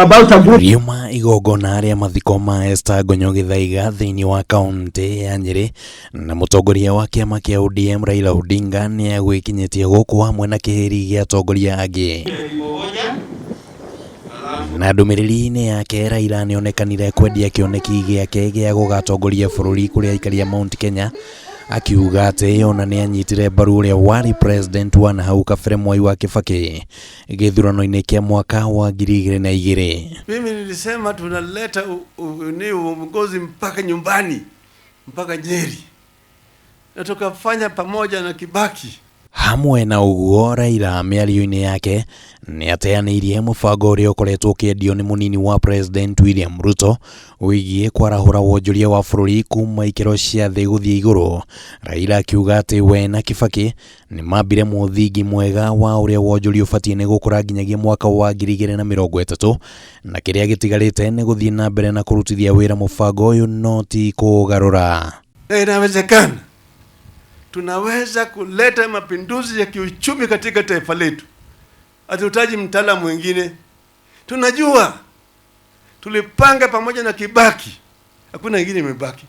About a group Riuma igongona rĩa mathiko ma Esther Ngonyo Gĩthaiga thĩinĩ wa kaũntĩ ya Nyĩrĩ na mũtongoria wa kĩama kĩa ODM Raila Odinga nĩ agwĩkinyĩtie gũkũ hamwe na kĩhĩri gĩa atongoria angĩ. Na ndũmĩrĩri-inĩ yake Raila nĩonekanire kwendia kĩoneki gĩake gĩa gũgatongoria bũrũri kũrĩ aikari a Mount Kenya akiuga atĩ ona nĩanyitire mbaru ũrĩa warĩ president wa nahau kabere Mwai wa Kibaki gĩthurano-inĩ kĩa mwaka wa 2002. Mimi nilisema tunaleta ni uongozi mpaka nyumbani, mpaka Nyeri, na tukafanya pamoja na Kibaki. Hamwe na ũguo Raila mĩario-inĩ yake nĩateanĩirie mũbango ũrĩa ũkoretwo ũkĩendio nĩ mũnini wa President William Ruto wĩgiĩ kwarahũra wonjoria wa bũrũri kuma ikĩro cia thĩ gũthiĩ igũrũ. Raila akiuga atĩ we na Kibaki nĩmambire mũthingi mwega wa ũrĩa wonjoria ũbatiĩ nĩ gũkũra nginyagia mwaka wa 2030 na kĩrĩa gĩtigarĩte nĩ gũthiĩ na mbere na kũrutithia wĩra mũbango ũyũ no ti kũũgarũra. Na inawezekana tunaweza kuleta mapinduzi ya kiuchumi katika taifa letu. Hatuhitaji mtaalamu mwingine, tunajua tulipanga pamoja na Kibaki, hakuna ingine imebaki,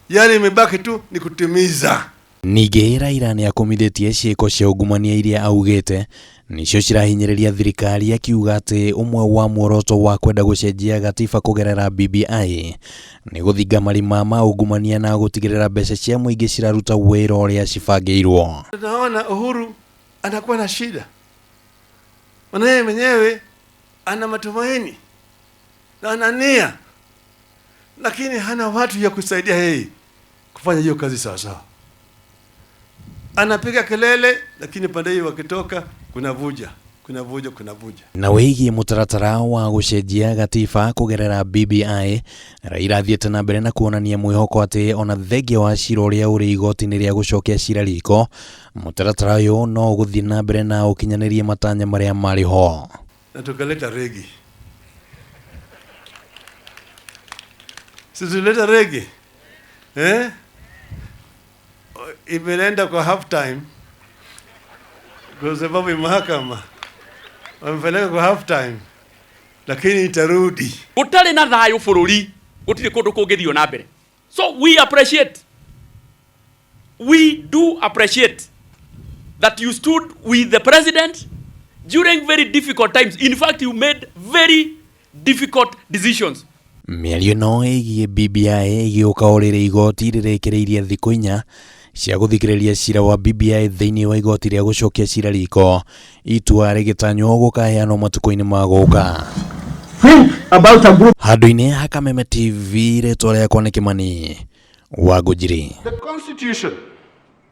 yale imebaki tu ni kutimiza. Ningĩ Raila nĩakomithĩtie ciĩko cia ungumania iria augĩte nĩcio cirahinyĩrĩria thirikari akiuga atĩ ũmwe wa muoroto wa kwenda gũcenjia gatiba kũgerera BBI nĩ gũthinga marima ma ungumania na gũtigĩrĩra mbeca cia mũingĩ ciraruta wĩra ũrĩa cibangĩirwo. Tunaona Uhuru anakuwa na shida, maana yeye mwenyewe ana matumaini na ana nia, lakini hana watu ya kusaidia yeye kufanya hiyo kazi sawa sawa. Anapiga kelele, lakini pande hiyo wakitoka kuna vuja, kuna vuja, kuna vuja. Na wĩgiĩ mũtaratara wa gũcenjia gatiba kũgerera BBI, Raila athiĩte na mbere na kuonania mwĩhoko atĩ ona thengia wa cira ũrĩa ũrĩ igoti-inĩ rĩa gũcokia cira riko, mũtaratara ũyũ no ũgũthiĩ na mbere na ũkinyanĩrie matanya marĩa marĩ ho. Na tukaleta regi, si tulileta regi eh? Imeenda kwa half time kwa sababu mahakama wamepeleka kwa half time, lakini itarudi. Gũtarĩ na thayũ bũrũri gũtirĩ kũndũ kũngĩthiĩ na mbere. So we appreciate, we do appreciate that you stood with the president during very difficult times. In fact, you made very difficult decisions. Mĩario ĩno ĩgiĩ BBI ĩgĩũka o rĩrĩ igoti rĩrĩkĩrĩirie thikũ inya cia gũthikĩrĩria cira wa BBI thĩinĩ wa igoti rĩa gũcokia cira riko, itua rĩgĩtanywo gũkaheanwo matukũ-inĩ ma gũka. Think about a group Handũ-inĩ ha Kameme TV, rĩtwa rĩakwa nĩ Kĩmani wa Ngũnjiri. The Constitution